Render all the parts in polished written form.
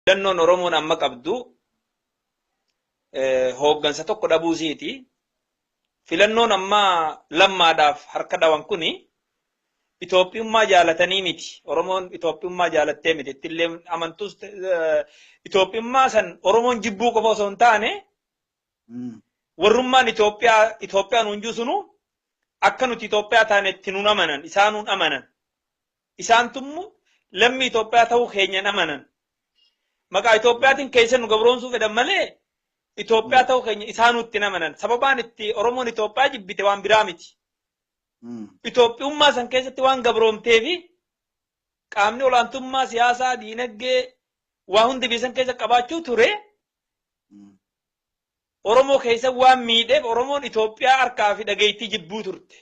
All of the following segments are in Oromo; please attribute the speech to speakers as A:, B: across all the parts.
A: Filannoon Oromoon amma qabdu hooggansa tokko dhabuu isiiti. Filannoon amma Lammaadhaaf harka dhawan kuni Itoophiyummaa jaalatanii miti. Oromoon Itoophiyummaa jaalattee miti. Ittillee amantus Itoophiyummaa san Oromoon jibbuu qofa osoo hin taane warrummaan Itoophiyaa Itoophiyaa nuun jiru sunu akka nuti Itoophiyaa taane itti nuun amanan isaan nuun amanan. Isaantummu lammii Itoophiyaa ta'uu keenya hin amanan. Maqaa Itoophiyaatiin keessa nu gabroomsuu fedhan malee Itoophiyaa ta'uu keenya isaanuu itti hin amanan. Sababaan itti Oromoon Itoophiyaa jibbite waan biraa miti. Itoophiyummaa san keessatti waan gabroomteefi qaamni olaantummaa siyaasaa, diinagdee waa hundi biyya san keessa qabaachuu ture Oromoo keessa waan miidheef Oromoon Itoophiyaa harkaa fi dhageettii jibbuu turte.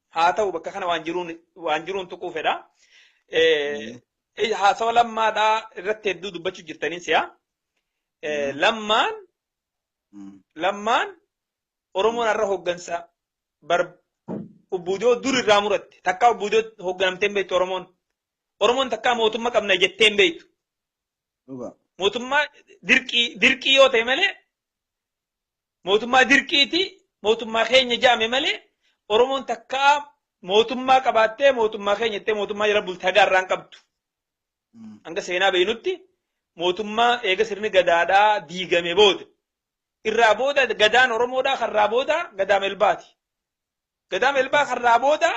A: Haa ta'u, bakka kana waan jiruun tuquu fedha. Haasawa Lammaadhaa irratti hedduu dubbachuu jirtanii si'a. Lammaan Oromoon har'a hooggansa bar Ubbuudoo dur irraa muratte. Takkaa Ubbuudoo hoogganamtee hin beektu Oromoon. Oromoon takkaa mootummaa qabna jettee hin beektu. Mootummaa dirqii dirqii yoo ta'e malee, mootummaa dirqiiti mootummaa keenya jaame malee, Oromoon takkaa mootummaa qabaattee mootummaa keenya jettee mootummaa jala bultee hagaa irraa hin qabdu. Hanga seenaa beeynutti mootummaa eega sirni gadaadhaa diigame booda. Irraa booda gadaan Oromoodhaa karraa booda Gadaa Melbaati. Gadaa Melbaa karraa booda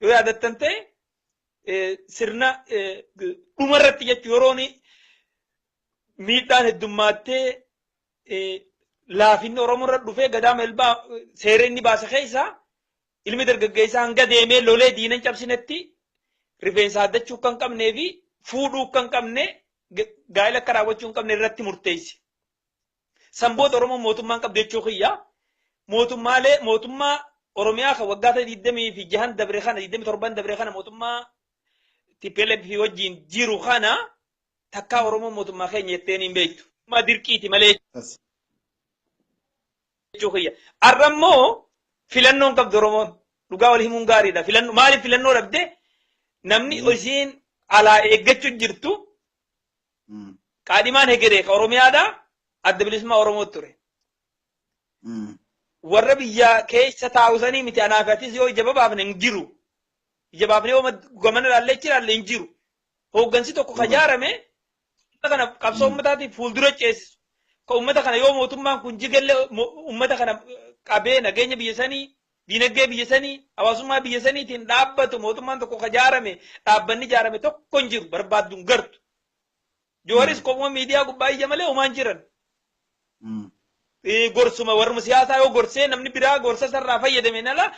A: yoo yaadattan ta'e, sirna dhumarratti jechuun yeroon miidhaan heddummaattee laafinni Oromoo irra dhufee, Gadaa Melbaa seera inni baase keessaa ilmi dargaggeessaa hanga deemee lolee diinan cabsinetti rifeensa haddachuu kan qabnee fi fuudhuu kan qabne, gaa'ela akka raawwachuu hin qabne irratti murteesse. San booda Oromoon mootummaan qabdu jechuu kiyya. Mootummaalee mootummaa Oromiyaa kan waggaa 26 dabre kana, 27 dabre kana, mootummaa TPLF wajjin jiru kana takkaa Oromoon mootummaa keenya jetteen hin beektu. Mootummaa dirqiiti malee jechuu kiyya. Har'a immoo filannoon qabdu Oromoon. Dhugaa wal himuun gaariidha. Filannoo maaliif filannoo dhabde? Namni isiin alaa eeggachuu jirtu qaadhimaan hegeree ka Oromiyaadhaa Adda Bilisummaa Oromoo ture. Warra biyya keessa taa'u sanii miti, anaa fi atis yoo ija babaafne hin jiru. Ija baafnee yoo gamana ilaallee achi ilaalle hin jiru. Hooggansi tokko ka jaarame uummata kana qabsoo uummataatiif fuuldura ceesisu. Ka uummata kana yoo mootummaan kun jigallee uummata kana qabee nageenya biyya sanii, diinagdee biyya sanii, hawaasummaa biyya saniitiin dhaabbatu mootummaan tokko ka jaarame, dhaabbanni jaarame tokko hin jiru, barbaaddu hin gartu. Jooharis kophuma miidiyaa gubbaa iyya malee homaan jiran. Gorsuma warruma siyaasaa yoo gorsee namni biraa gorsa sarraa fayyadame nala,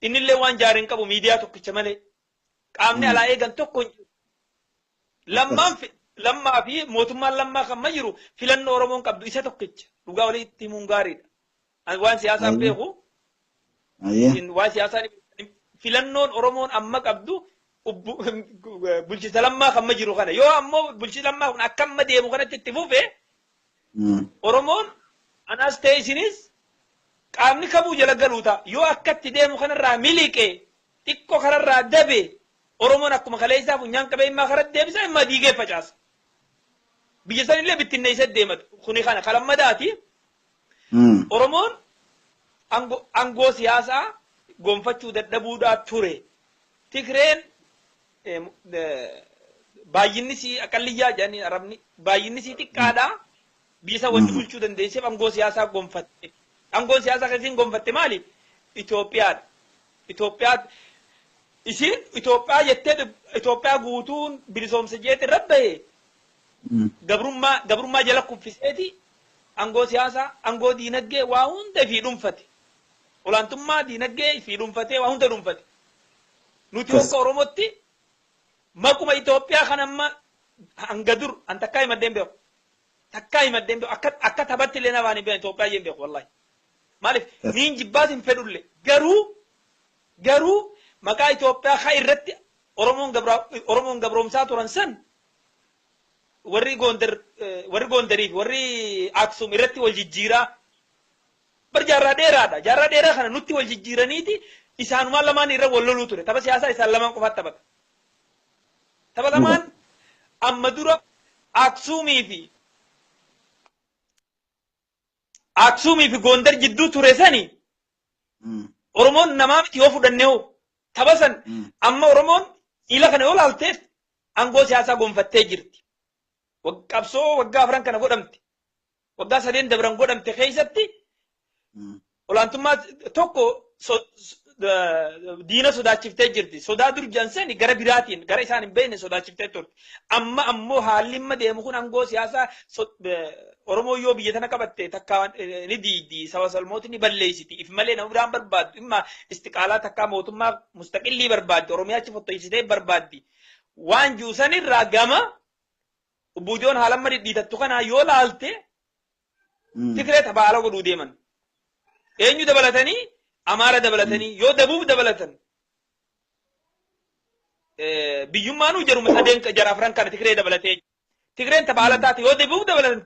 A: innillee waan jaare hin qabu miidiyaa tokkicha malee. Qaamni alaa eegan tokko hin jiru. Lammaan Lammaa fi mootummaan Lammaa kan ma jiru filannoo Oromoon qabdu isa tokkicha. Dhugaa walitti himuun gaariidha. Ani waan siyaasaan beeku. Isin waan siyaasaa filannoon Oromoon amma qabdu bulchiinsa Lammaa kan ma jiru kana. Yoo ammoo bulchiinsi Lammaa kun akka amma deemu kanatti itti fufe, Oromoon anaas ta'e isinis qaamni kamuu jala galuu ta'a. Yoo akka itti deemu kanarraa miliqe, xiqqoo kanarraa dabe, Oromoon akkuma kaleessaa funyaan qabee immaa karatti deebisa, immaa diigee facaasa. Biyya sanillee bittinneessee deematu. Kuni kana kalammadaati. Oromoon aangoo siyaasaa gonfachuu dadhabuudhaa ture. Tigreen baay'inni sii aqalliyyaa jedhanii Arabni, baay'inni sii xiqqaadhaa. Biyya san wanni bulchuu dandeesseef aangoo siyaasaa gonfatte. Aangoon siyaasaa kan isiin gonfatte maali? Itoophiyaadha. Itoophiyaa isiin Itoophiyaa jettee Itoophiyaa guutuun bilisoomsa jeeti irra bahe gabrummaa jala kuffiseeti aangoo siyaasaa, aangoo diinagdee waa hunda ifii dhuunfate. Olaantummaa diinagdee ifii dhuunfatee waa hunda dhuunfate. Nuti akka Oromootti maquma Itoophiyaa kan amma hanga dur an takkaa himadheen beeku. Takkaa himadheen beeku. Akka taphatti illee nafaan hin beeku, Itoophiyaa jeen beeku wallahi. Maaliif niin jibbaas hin fedhulle, garuu maqaa Itoophiyaa ka irratti Oromoon gabroomsaa turan san warri Gondar, warri Gondarii fi warri Aksum irratti wal jijjiiraa bar jaarraa dheeraadha. Jaarraa dheeraa kana nutti wal jijjiiraniiti isaanumaan lamaan irra wal loluu ture. Tapha siyaasaa isaan lamaan qofaatti taphata. Tapha lamaan amma dura Aksuumii fi Gondar jidduu ture sani Oromoon namaa miti yoo fudhannee hoo tapha san. Amma Oromoon ila kana yoo laalteef aangoo siyaasaa gonfattee jirti. Qabsoo waggaa 4 kana godhamte, waggaa 3 dabran godhamte keessatti olaantummaa tokko diina sodaachiftee jirti. Sodaa dur jansani gara biraatiin gara isaan hin beekne sodaachiftee turte. Amma ammoo haalli amma deemu kun aangoo siyaasaa Oromoo yoo biyya tana qabatte takka ni diidi, saba salmooti ni balleessiti. If malee nama biraan barbaaddu. Imma istiqaalaa takka mootummaa mustaqillii barbaaddi. Oromiyaa achi fottoqsitee barbaaddi. Waan jiru sanirraa gama Buudiyoon haala amma dhidhiitattu kanaa yoo laalte, Tigree tapha ala godhuu deeman. Eenyu dabalatanii? Amaara dabalatanii yoo Dabuub dabalatan, biyyummaanuu jaruma sadeen, jara afran kana Tigree dabalatee. Tigreen tapha ala taate yoo Dabuub dabalatan,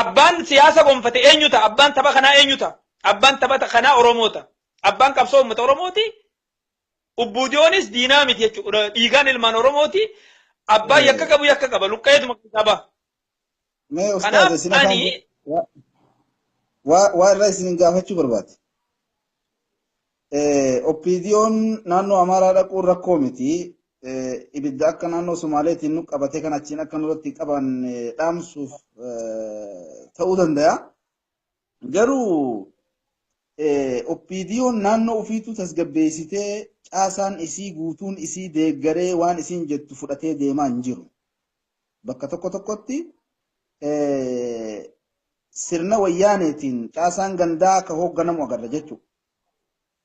A: abbaan siyaasa gonfate eenyu ta'a? Abbaan tapha kanaa eenyu ta'a? Abbaan tapha kanaa Oromoo ta'a. Abbaan qabsoo uummata Oromooti. Ubbuudiyoonis diinaa miti jechuudha. Dhiigaan ilmaan Oromooti. Abbaan yakka qabu yakka qaba. Luqqeetuma keessaa ba'a.
B: Mee ustaaz,
A: Kanaaf
B: isin afaan
A: ani
B: waa irraa isin gaafachuu barbaade. OPDO'n naannoo Amaaraa dhaquun rakkoo miti. Ibidda akka naannoo Somaaleetiin nu qabatee kan achiin akka nurratti qaban dhaamsuuf ta'uu danda'a. Garuu OPDO'n naannoo ofiituu tasgabbeessitee, caasaan isii guutuun isii deeggaree, waan isiin jettu fudhatee deemaa hin jiru. Bakka tokko tokkotti sirna Wayyaaneetiin caasaan gandaa akka hoogganamu agarra jechuudha.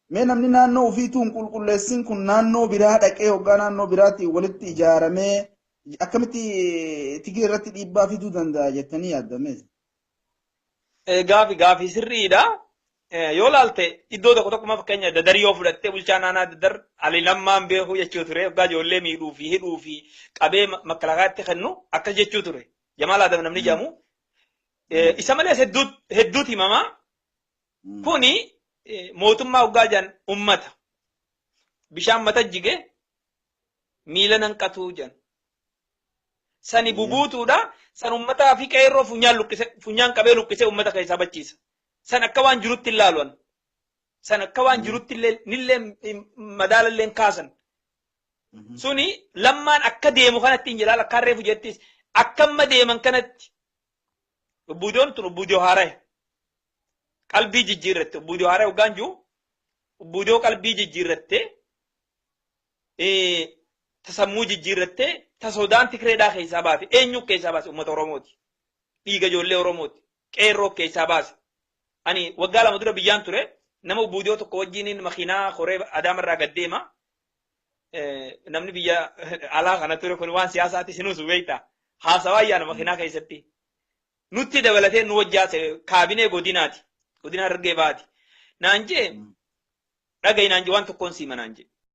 B: Mee namni naannoo ofiituu hin qulqulleessin kun naannoo biraa dhaqee hoggaa naannoo biraatiin walitti ijaaramee akkamitti Tigiree irratti dhiibbaa fiduu danda'a jettanii yaaddame?
A: Gaafi sirriidha. Yoo laalte iddoo tokko tokko, fakkeenya Dadar yoo fudhatte, bulchaa naannaa Dadar Ali Lammaan beekuu jechuu ture. Hoggaa ijoollee miidhuu fi hidhuu fi qabee makalakaatti kennu akkas jechuu ture. Jamaal Adam namni jedhamu. Isa malees hedduutu himamaa. Kuni mootummaa hoggaa jedhan ummata. Bishaan mata jige miila nanqatuu jedhan. Sani bubuutuudha. San ummataa fi qeerroo funyaan luqqise, funyaan qabee luqqisee ummata keessaa bachiisa. San akka waan jirutti hin laaluan. San akka waan jirutti illee nillee madaala illee kaasan. Suni Lammaan akka deemu kanatti hin jedhaan, akka reefu jettis akka amma deeman kanatti Ubbuudiyoon tun ubbuudiyoo haaraya. Qalbii jijjiirratte. Ubbuudiyoo haaraya hoggaan jiru, ubbuudiyoo qalbii jijjiirratte, tasammuu jijjiirrattee, ta sodaan Tikireedhaa keessaa baate. Eenyu keessaa baase? Uummata Oromooti. Dhiiga ijoollee Oromooti. Qeerroo keessaa baase. Ani waggaa 2 dura biyyaan ture, nama ubbuudiyoo tokko wajjiniin makiinaa koree Adaamarraa gad deema. Namni biyya alaa kana ture kun waan siyaasaati sinuusu beekta. Haasawaa yaana makiinaa keessatti. Nutti dabalatee nu wajjaase, kaabinee godinaati. Godina Harargee baati. Naan jee, dhagayi naan jee, waan tokkoon siima naan jee.